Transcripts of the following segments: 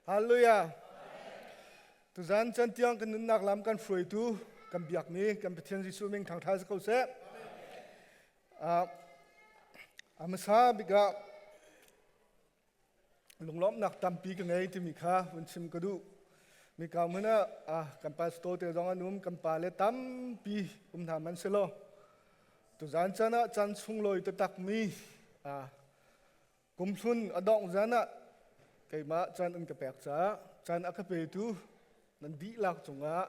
Hallelujah. Tuzan can tiang kan nunnak lam kan hruaitu kan biakmi kan Pathian Jesuh min thangtha si ko seh. Uh, a hmasa bik ah lunglawmhnak tampi ka ngei timi kha vun chim ka duh. Mi ka hmun ah kan pastor te zong an um, kan pa le tampi um hna man si law. Tuzan chan ah chan sunglawi taktak mi kumhlun a dongh zan ah keimah chan an ka pek caah chan a ka petu nan dihlak cungah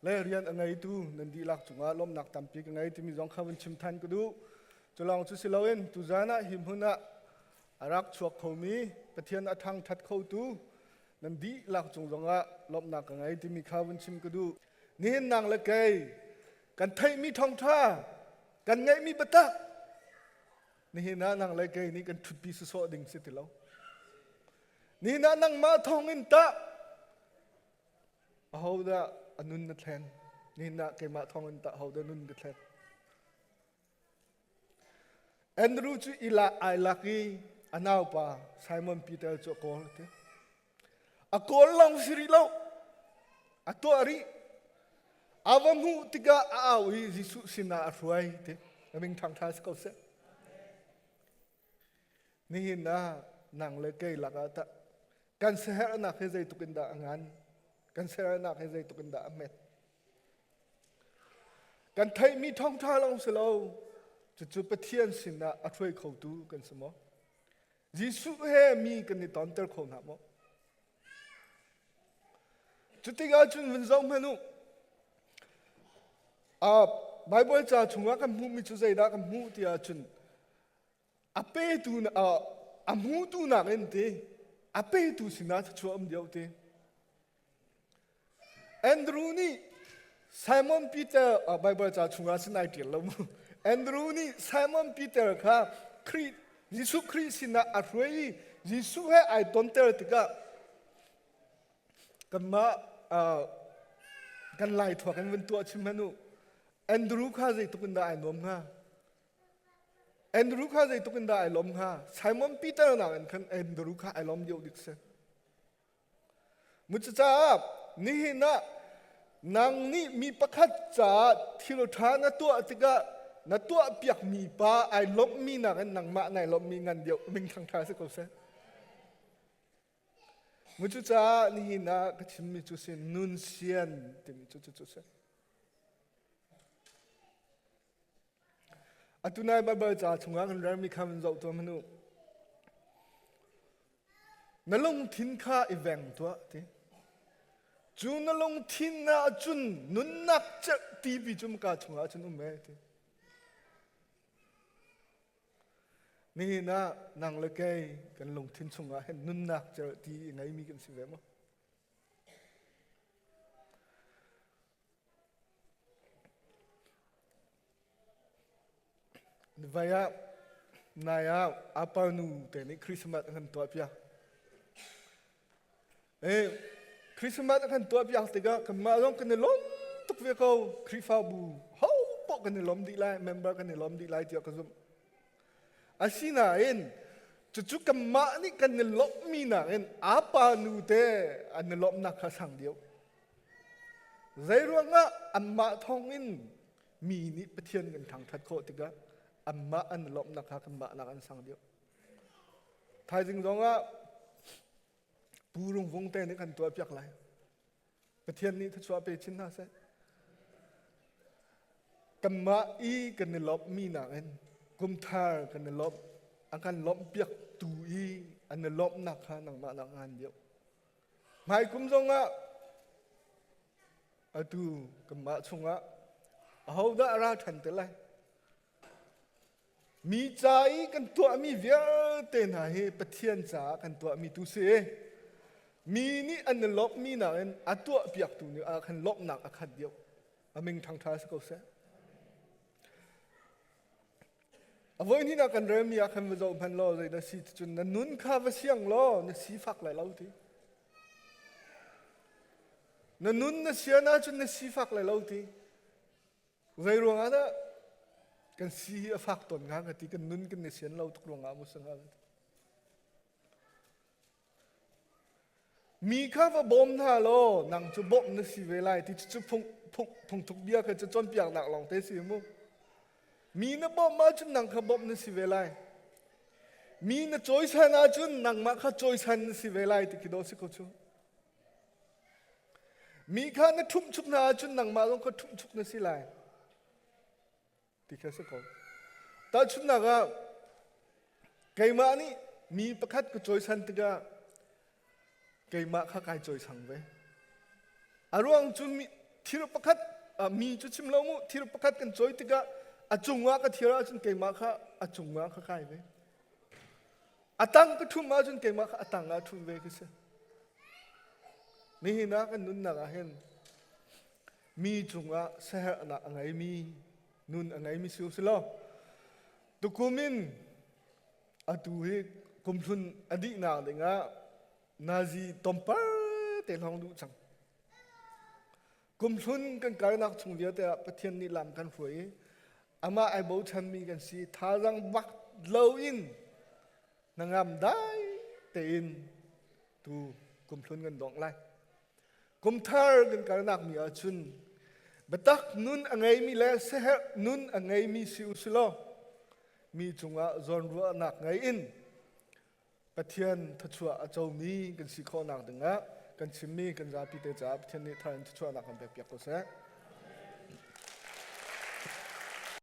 le rian a ngeitu nan dihlak cungah lawmhnak tampi ka ngei timi zong kha vun chim than ka duh. Cu lawng cu si loin tuzan ah hi hmun ah a rak chuak khomi Pathian a thangṭhat khotu nan dihlak cung zongah lawmhnak ka ngei timi kha vun chim ka duh. Nihin nang le kei kan theihmi thawngṭha kan ngeihmi biatak nihin ah nang le kei nih kan ṭhutpi sawsawh ding si ti lo. Nihin ah nangmah thawngin tah ahodah a nun na thlen? Nihin ah keimah thawngin tah ahodah nun ka thlen? Andrew cu ila ai lak i a naupa Simon Peter cu a kawl a ti. A kawl lawng si rih lo. A tuah rih. A va hmuh tikah a au i Jesuh sinah a hruai ti. A min ṭhangṭha si ko seh. Nihin ah nang le kei lakah tah kan siaherhnak hi zeitluk in dah a ngan? Kan siaherhnak hi zeitluk in dah a hmet? Kan theihmi thawngṭha lawng si lo, cucu Pathian sinah a hruai khotu kan si maw? Jesuh he mi kan i tonter kho hna maw? Cutikah cun vun zoh hmanh u. Uh, Bible ca chungah kan hmuhmi cu zeidah kan hmuh ti ahcun a petu uh, a hmutu nakin ti a petu sinah thluachuah um deuh ti. Andrew nih Simon Peter Baibal ca chungah sin ai ṭial lo mu. Andrew nih Simon Peter kha Khrih Jesuh Khrih sinah a hruai i Jesuh he ai tonter tikah kanmah kan lai thuak in vun tuah chim hmanh u. Andrew kha zeitluk in dah ai nuam hnga? Andrew kha zeitluk in dah ai lawm hnga? Simon Peter nakin khan Andrew kha ai lawm deuh dik si. Cucaah nihin ah nang nih mi pakhat caah thil ṭha na tuah tikah na tuahpiakmi pa ai lawmhmi nakin nangmah nai lawmhmi ngan deuh ming thangṭha si ko seh. Cucaah nihin ah ka chimmi cu si nun sian timi cu cucu si. Atu nai Baibal ca chungah kan relmi kha van zoh tuah hmanh u. Na lungthin kha i veng tuah ti. Cu na lungthin ah cun nunnak cerhtipi cu ka chungah cun um e ti. Nihin ah nang le kei kan lungthin chungah hin nunnak cerhti i ngeimi kan si ve maw? Vai ah nai ah apa nu te nih Christmas a kan tuahpiak. Eh, Christmas a kan tuahpiak tikah kanmah zong kan i lawm tuk ve ko. Khrihfabu ho poh kan i lawm dih lai, member kan i lawm dih lai tiah ka zumh. Asinain cucu kanmah nih kan i lawmhmi nakin apa nu te an i lawmhnak kha sang deuh. Zeiruangah anmah thawngin mi nih Pathian kan thangṭhat khawh tikah anmah an i lawmhnak kha kanmah nak an sang deuh. Thaizing zongah Pu Rungvung te nih kan tuahpiak lai. Pathian nih thluachuah pe chin hna seh. Kanmah i kan i lawmhmi nakin kumthar kan i lawmh a kan lawmhpiak tu i an i lawmhnak kha nangmah nak ngan deuh. Hmaikum zongah atu kanmah chungah ahodah a ra ṭhan te lai? Mi ca i kan tuahmi vialte hna hi Pathian caah kan tuahmi tu si. Mi nih an i lawmhmi nakin a tuahpiaktu nih ah khan lawmhnak a khat deuh. A min ṭhangṭha si ko seh. A voihnihnak kan relmi ah khan va zoh hmanh law zei na si cun na nun kha va siang law na sifak lai lo ti. Na nun na sian ahcun na sifak lai lo ti. Zei ruangah dah kan si hi a fak tawn hnga ka ti kan nun kan i sian lo tuk ruangah maw si hnga ka ti. Mi kha va bawm hna law nang cu bawmh na si ve lai ti cu phung phung phungthuk bia kha cu cawnpiaknak lawng te si mu. Mi na bawmh ahcun nang kha bawmh na si ve lai. Mi na cawisan ahcun nangmah kha cawisan na si ve lai ti khi dawh si ko cu. Mi kha na ṭhumhchuk hna ahcun nangmah zong kha ṭhumhchuk na si lai. Ti kha si ko. Tahchunhnak ah, keimah nih mi pakhat ka cawisan tikah keimah kha kai cawisang ve. A ruang cu mi, thil pakhat mi cu chim lo mu thil pakhat kan cawi tikah a cungah ka thir ahcun keimah kha a cungah ka kai ve. A tang ka ṭhum ahcun keimah kha a tang ah ṭhum ve ka si. Nihin ah kan nunnak ah hin mi cungah siaherhnak a ngeimi nun a ngeimi si u si law tukum in atu hi kumhlun a dihnak dingah nazi tompar te lawng duh cang. Kumhlun kan kalnak chung vialte ah Pathian nih lam kan hruai i amah ai bochanmi kan si thazaang bak loin hnangam dai tein tu kumhlun kan dongh lai. Kumthar kan kalnak mi ahcun biatak nun a ngeimi le siaherh nun a ngeimi si u silaw mi cungah zawnruahnak ngei in Pathian thluachuah a comi kan si khawhnak dingah kan chimmi kan zapi te caah Pathian nih thar in thluachuahnak kan pekpiak ko seh.